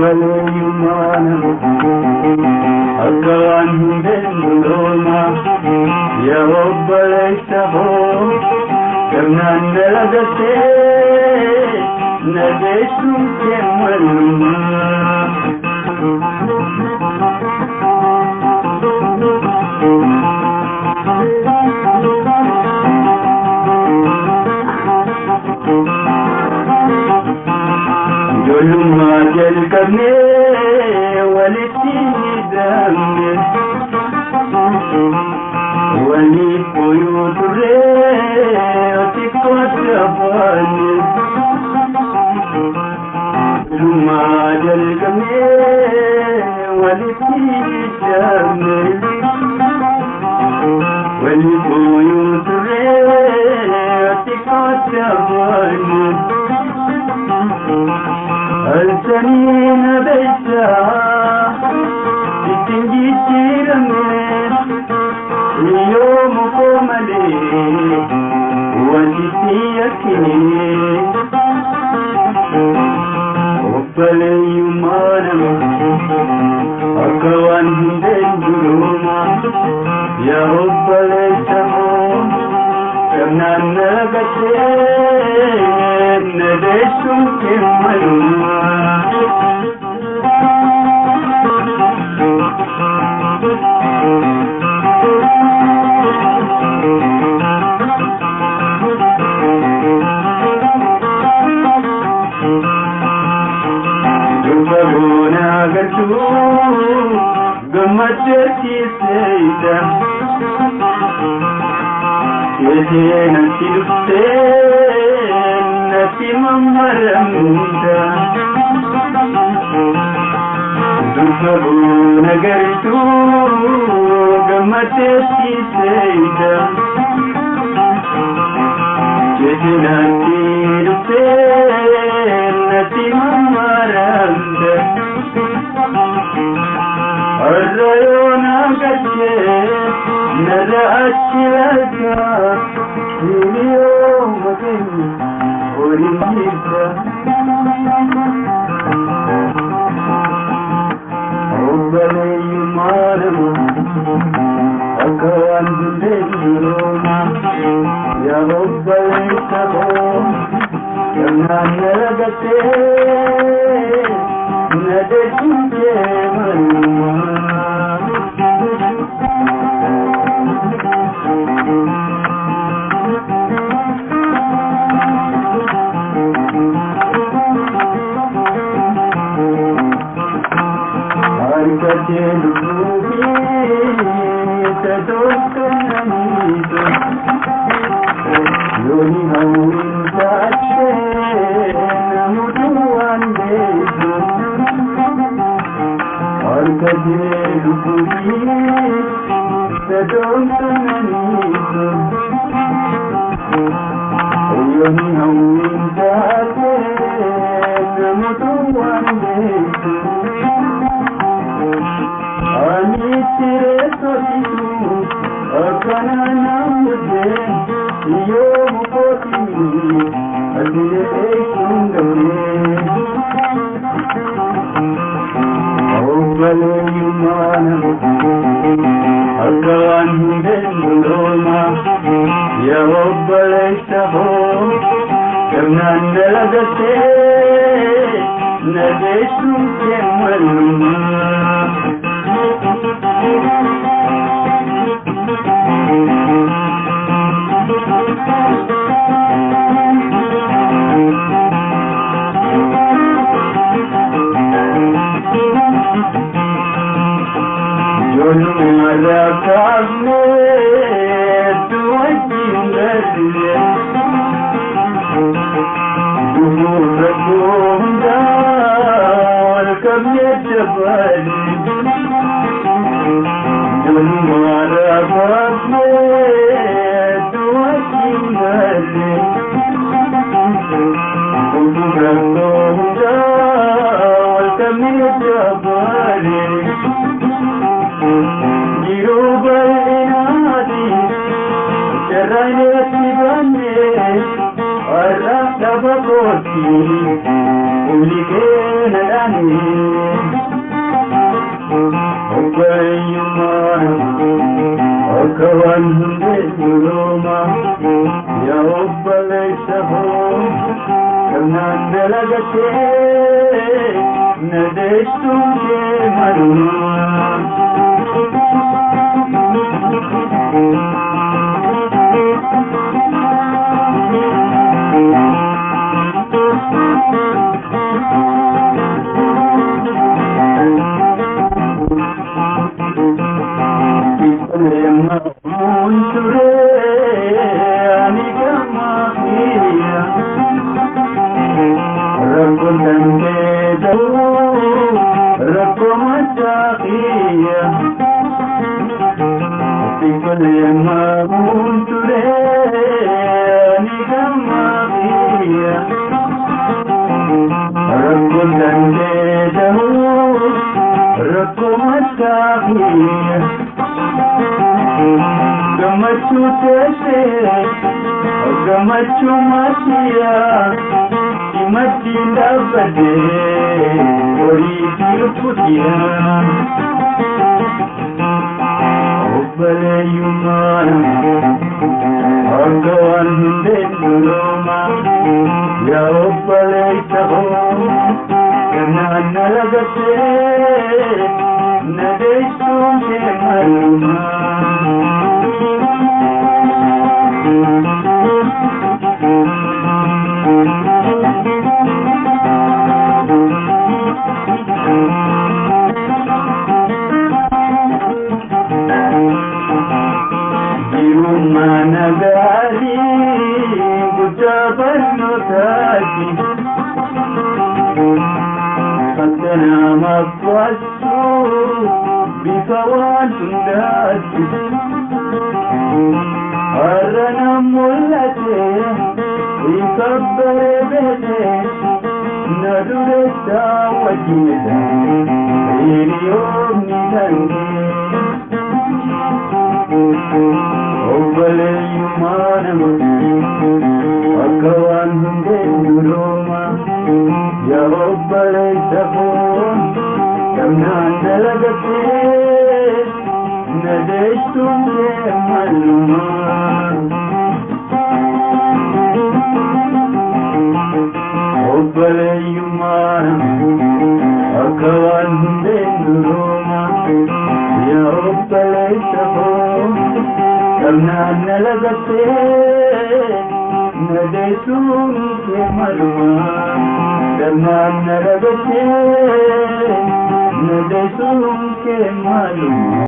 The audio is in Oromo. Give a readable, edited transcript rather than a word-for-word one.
Obboleeyyummaa nama akka waan hin beekne yaa obboleessa koo gamnaan dalagattee na geessuun kee malummaa. Ijoollummaa jalqabnee walitti hidhamne waliif ooyuu turree xiqqootti afaanne. Ijoollummaa jalqabnee walitti hidhamne waliif ooyuu turree xiqqootti afaanne. Halkaniin abeessa ittiin jijjiirame yooma koo malee wanti si yakkine. Obboleeyyummaa nama akka waan hin beekne yaa obboleessa koo gamnaan na gattee na deessuun kee malummaa. Durba goona agartuu gammaddeetti seeyda. Seetee natti dhuftee natti mammaramta. Durba goona agartuu gammaddeetti seeyda. Seetee natti dhuftee natti mammaramta. Har'a yoona galchee narra achi laata hiriyooma keenya waliin jirta. Obboleeyyummaa nama akka waan hin beekne yaa obboleessa koo gamnaan na lagattee na deessuun kee malummaa. Harkatee lubbuu fi tattooftaniitu yooni hawwiin taatee namoota waan beektu. Harkatee lubbuu fi tattooftaniitu yooni hawwiin taatee namoota waan beektu. Ani tireessootitu akkana naamudde yoo kooti ati eessuun qabne. Obboleeyyummaa nama akka waan hin beekne yaa obboleessa koo gamnaan dalagattee na geessuun kee malummaa. Ijoollummaa irraa kaafnee wajjin darbe dufuun rakkoo hundaa wal qabnee dabaale. Ijoollummaa irraa kaafnee wajjin darbe dufuun rakkoo hundaa wal qabnee dabaale. Yeroo bal'inaati carraan itti baanne har'a dhaba kooti humni kee na dhaane. Obboleeyyummaa akka waan hundee durooma yaa obboleessa hoo qabnaan dalagatee na deessuun kee malumaa. Gammachuu teessee gammachuu maasiyaa simattiin dhaabbadhee horii fi lubbuutiyaa. Obboleeyyummaa akka waan hundeen durooma yaa obboleessa hoo gannaan na lagattee na deessuun kee malumaa. Jiruma gaarii guddaa barnootaati. Akka namaaf to'attu bifa waan hundaati. Har'a na mul'ate ifa bareedee na dureessaa wajjinidha hiriyoonni dandee. Obboleeyyummaa nama akka waan hundeen durooma yaa obboleessa koo qabnaan dalagatee na deessuun kee malumaa. Obboleeyyummaa akka waan hundeen durooma yaa obboleessa koo qabnaan na lagattee na deessuun kee malumaa. Qabnaan na lagattee na deessuun kee malumaa.